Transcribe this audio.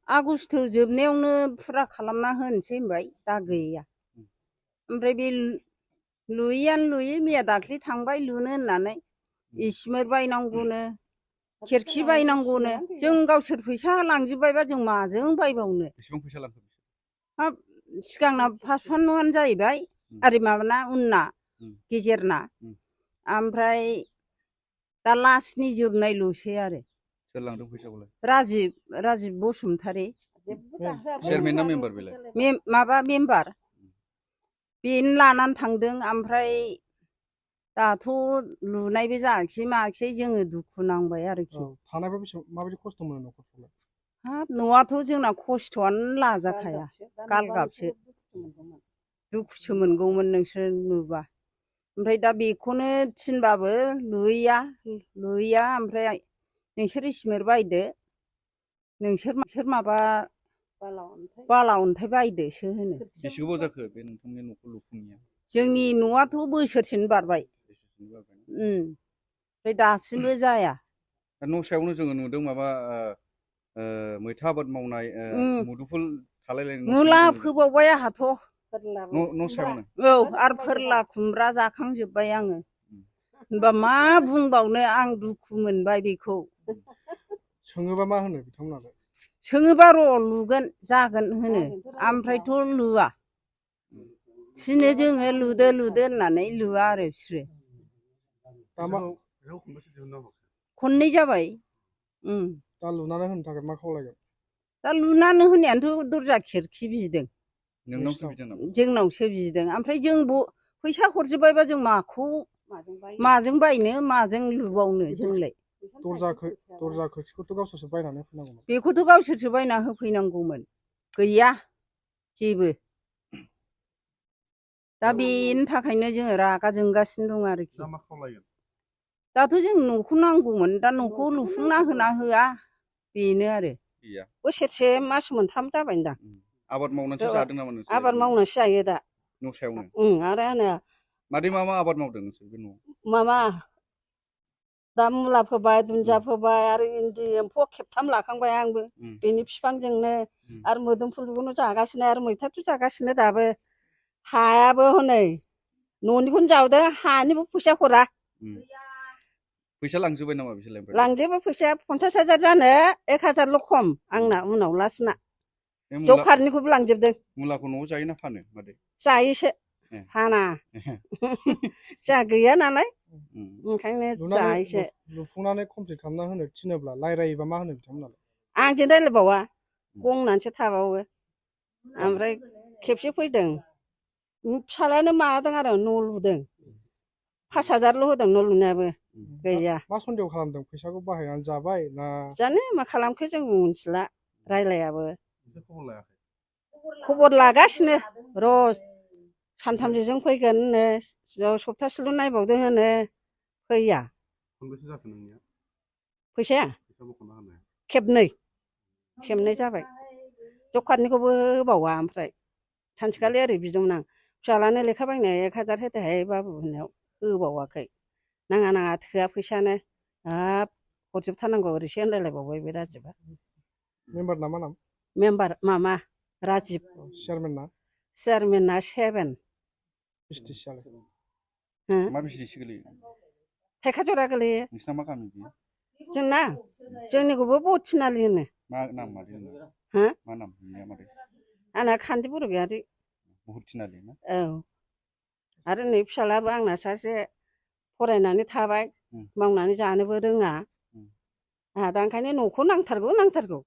August जोबनायावनो फुरा खालामना होनोसै होनबाय दा गैया ओमफ्राय बे लुयैयानो लुयै मैया दाख्लि थांबाय लुनो होननानै इसिमिर बायनांगौनो खिरखि बायनांगौनो जों गावसोर फैसा लांजोबबायबा जों माजों बायबावनो बेसेबां फैसा लांखो हाब सिगांना 5,000 जाहैबाय आरो माबाना उनना गेजेरना ओमफ्राय दा लास्टनि जोबनायल'सै आरो सोर लांदों फैसाखौलाय राजिब बसुमतारी चेयारमेन ना मेम्बार बेलाय माबा मेम्बार बेनो लानानै थांदों ओमफ्राय दाथ' लुनायबो जायाखिसै मायाखिसै जोङो दुखु नांबाय आरोखि थानायफ्राव माबायदि खस्थ' मोनो न'खरफ्राव हाब न'आथ' जोंना खस्थ'आनो लाजाखाया गालगाबसो दुखुसो मोनगौमोन नोंसोर नुबा ओमफ्राय दा बेखौनो थिनबाबो लुयैया ओमफ्राय नोंसोर इसिमिर बायदो नोंसोर माबा बाला अन्थाइ बायदोसो होनो बेसे गोबाव जाखो बे नोंथांनि न'खौ लुफुंनाया जोंनि न'आथ' बोसोरसेनो बारबाय ओमफ्राय दासिमबो जाया न' सायावनो जोङो नुदों माबा मैथा आबाद मावनाय मुदुफुल थालायलायनाय मुला फोबावबाय आंहाथ' न' सायावनो औ आरो फोरला खुमब्रा जाखांजोब्बाय आङो होनबा मा बुंबावनो आं दुखु मोनबाय बेखौ सोङोबा मा होनो बिथांमोनालाय सोङोबा र' लुगोन जागोन होनो ओमफ्रायथ' लुवा थिनो जोङो लुदो होननानै लुवा आरो बिसोरो खननै जाबाय दा लुनानै होनो थाखाय मा खावलायगोन दा लुनानै होनायानोथ' दरजा खिरखि बिदों जोंनावसो बिदों ओमफ्राय जों फैसा हरजोब्बायबा जों माजों बायनो माजों लुबावनो जोंलाय दरजा खोरखिखौथ' गावसोरसो बायनानै होफैनांगौमोन बेखौथ' गावसोरसो बायना होफैनांगौमोन गैया जेबो दा बेनि थाखायनो जोङो रागा जोंगासिनो दं आरोखि दाथ' जों न'खौ नांगौमोन दा न'खौ लुफुंना होना होआ बेनो आरो बोसोरसे मास मोनथाम जाबायदां आबाद मावनानैसो जादों नामा नोंसोर आबाद मावनानैसो जायो दा न' सायावनो आरो आंना मादै मा आबाद मावदों नोंसोर बे न'आव माबा दा मुला फोबाय दुन्दिया फोबाय आरो इन्दि एम्फौ खेबथाम लाखांबाय आंबो बेनि बिफांजोंनो आरो मोदोमफुलखौनो जागासिनो आरो मैथाथ' जागासिनो दाबो हायाबो हनै न'निखौनो जावदों हानिबो फैसा हरा फैसा लांजोब्बाय नामा बिसोरलाय लांजोबो फैसाया 50,000 जानो 1,000ल' खम आंना उनाव लास्टना जखारनिखौबो लांजोबदों मुलाखौ न'आव जायोना फानो मादै जायोसो फाना जोंहा गैया नालाय ओंखायनो जायोसो लुफुंनानै कमप्लिट खालामना होनो थिनोब्ला रायरायोबा मा होनो बिथांमोनालाय आंजों रायलायबावा गंनानैसो थाबावो ओमफ्राय खेबसे फैदों फिसालायानो माबादों आरो न' लुदों 5,000ल' होदों न' लुनायाबो गैया मा सन्देह खालामदों फैसाखौ बाहायनानै जाबाय ना जानो मा खालामखो जों मिथिला रायलायाबो खबर लागासिनो र' सानथामसोजों फैगोन होनो सप्तासेल' नायबावदो होनो फैया फैसाया खेबनै जाबाय जखारनिखौबो होबावा ओमफ्राय सानसेखालि ओरै बिदोंमोन आं फिसालानो लेखा बायनो 1,000 होदोहाय बाबु होननायाव होबावाखै नाङा थोआ फैसायानो हाब हरजोबथारनांगौ ओरैसो होनलायलायबावबाय बे राजिबा मेम्बार ना मा नाम मेम्बार मामा राजिब चेयारमेना 7 मा बिसि गोलैयो थेखाजरा गोलैयो नोंसिना मा गामि बियो जोंना जोंनिखौबो बथिनालि होनो मा नाम मादै मा नाम मादै आंना खान्थि बरगयारि बुहुथिनालि ना औ आरो नै फिसालायाबो आंना सासे फरायनानै थाबाय मावनानै जानोबो रोङा आंहा दा ओंखायनो न'खौ नांथारगौ